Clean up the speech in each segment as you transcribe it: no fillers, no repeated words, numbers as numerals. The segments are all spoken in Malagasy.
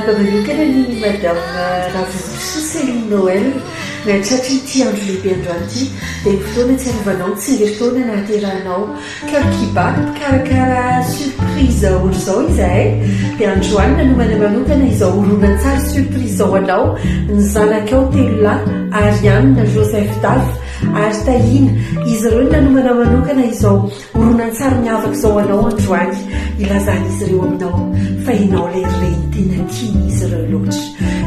Miarahaba manokana ny Madame Ravonjisoa Céline Noël nahatratra ity andro lehibe androany ity dia ny fotoana tsiarovanao ny tsingerin-taona nahaterahanao. Cœur qui bat, mpikarakara surprise ohatr'izao izahay dia androany nanomana manokana izao horonantsary surprise izao ho anao ny zanakao telolahy Ariane, Joseph Daf ary Tahiana. Izy ireo no nanomana manokana izao Horonantsary miavaka izao ho anao androany, ilazan'izy ireo aminao fa ianao ilay reny tena tian'izy ireo loatra.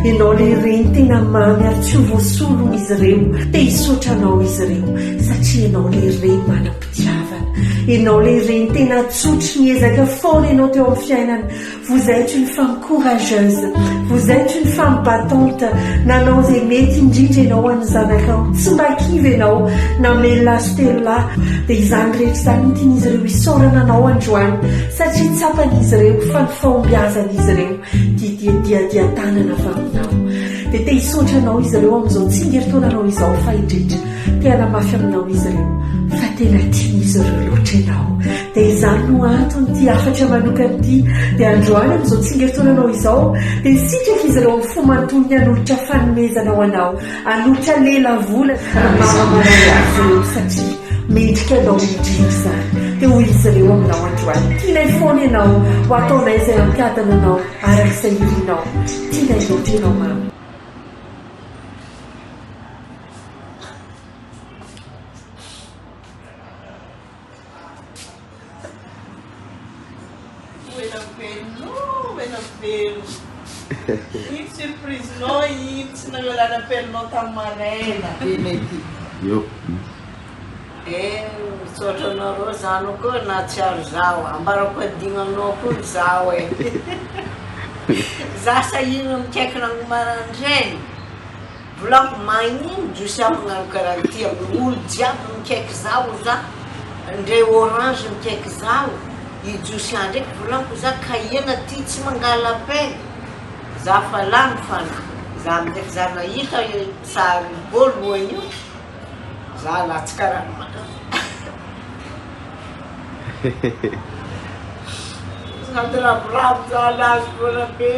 Ianao ilay reny tena mamy ary tsy ho voasolon'izy ireo. Te hisaotra anao izy ireo satria ianao ilay reny manam-pitiavana. Ianao ilay reny tena tsotra, niezaka foana ianao teo amin'ny fiainana. Vous êtes une femme courageuse, vous êtes une femme battante, nanao izay mety indrindra ianao ho an'ny zanakao, tsy mba kivy ianao, namelona azy telolahy, dia izany rehetra izany no tian'izy ireo hisaorana anao androany, satria tsapan'izy ireo fa ny fahombiazan'izy ireo dia dia diadian-tanana avy aminao. Dia te hisaotra anao izy ireo amin'izao tsingerin-taonanao izao fa indrindra te hanamafy aminao izy ireo fa tena tian'izy ireo loatra ianao. Dia izany no anton'ity hafatra manokana ity. Dia androany amin'izao tsingerin-taonanao izao dia sitraka izy ireo amin'ny fo manontolo ny hanolotra fanomezana ho anao, hanolotra lelavola ry mama manao azy ireo satria mendrika anao indrindra izany. Dia hoy izy ireo aminao androany, tianay foana ianao, ho ataonay izay hampiadana anao araka izay irinao. Tianay loatra ianao mama. Ela velona ô, ela velona. Iny surprise-nao iny, tsy nangalana appel-nao tamin'ny maraina. Eo. Eh, misaotra anareo zanako ô, nahatsiaro zaho, ambarako adigno aminao koa ny zaho e. Za sahirana mikaikina amin'ny maraindraigny. Volako magnino Josia magnano karaha ty amin'ny olo jiaby mikaiky zaho za ndre orange mikaiky zaho i Josia ndraiky volako za kahiana ty tsy mangala appel za fa lany fanahy za ndraiky za nahita sary voalohany io za latsaka ranomaso Sady ravoravo za nahazo vola be.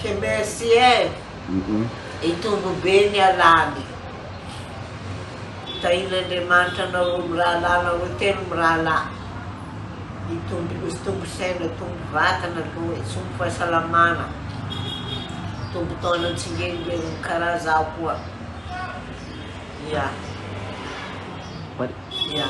Ke merci eh. Hitombo be ny alany. Tahin'Andriamanitra anareo mirahalahy nareo telo mirahalahy. Hitombo hitombo saina, hitombo vatana aloha, hitombo fahasalamana. Tombo taona tsingeringeriny karaha zaho koa. Ya. Ya.